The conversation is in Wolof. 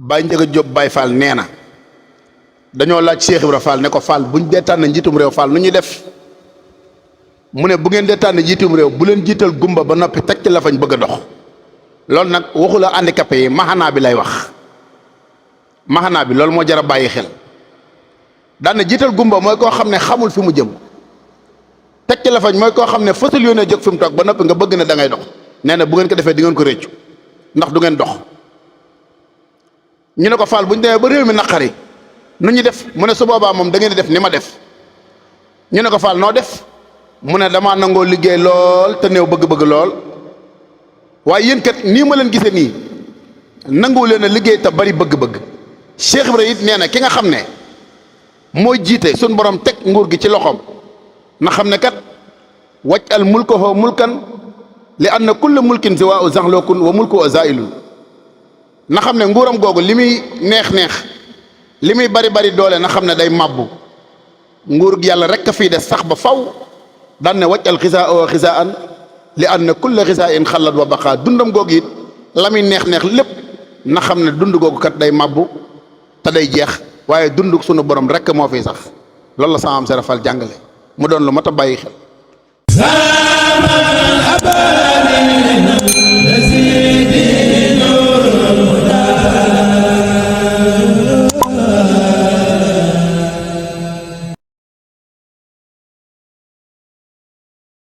Baye Ndiaga Diop Baye Fall nee na dañoo laaj Cheikh Ibra Fall ne ko Fall buñ dee tànn njiitum réew Fall nu ñuy def mu ne bu ngeen dee tànn njiitum réew bu leen jiital gumba ba noppi teg ci la fañ bëgg a dox loolu nag waxu la handicapé yi maxanaa bi lay wax maxanaa bi loolu moo jar a bàyyi xel daan na jiital gumba mooy koo xam ne xamul fi mu jëm teg ci la fañ mooy koo xam ne fasul yónnee jóg fi mu toog ba noppi nga bëgg ne da ngay dox nee na bu ngeen ko defee di ngeen ko réccu ndax du ngeen dox ñu ne ko Fall bu ñu demee ba réew mi naqari nu ñu def mu ne su boobaa moom da ngeen di def ni ma def ñu ne ko Fall noo def mu ne damaa nangoo liggéey lool te néew bëgg-bëgg lool waaye yéen kat nii ma leen gisee nii nanguwu leen a liggéey te bari bëgg-bëgg Cheikh Ibrahima it nee na ki nga xam ne mooy jiite suñ borom teg nguur gi ci loxoom na xam ne kat wàcc al mulkahu mulkan li anna kulla mulkin siwaa zaxlookun wa mulku zailun na xam ne nguuram googu li muy neex-neex li muy bari doole na xam ne day màbbu nguur gi yàlla rek a fii des sax ba faw daan ne wàcc al xisaa wa xisaan li anna kulla xisaa in xalat wa baqaa dundam googu it la muy neex-neex lépp na xam ne dund googu kat day màbbu te day jeex waaye dund sunu borom rek moo fiy sax loolu la sama am serafal jàngale mu doon lu mat a bàyyi xel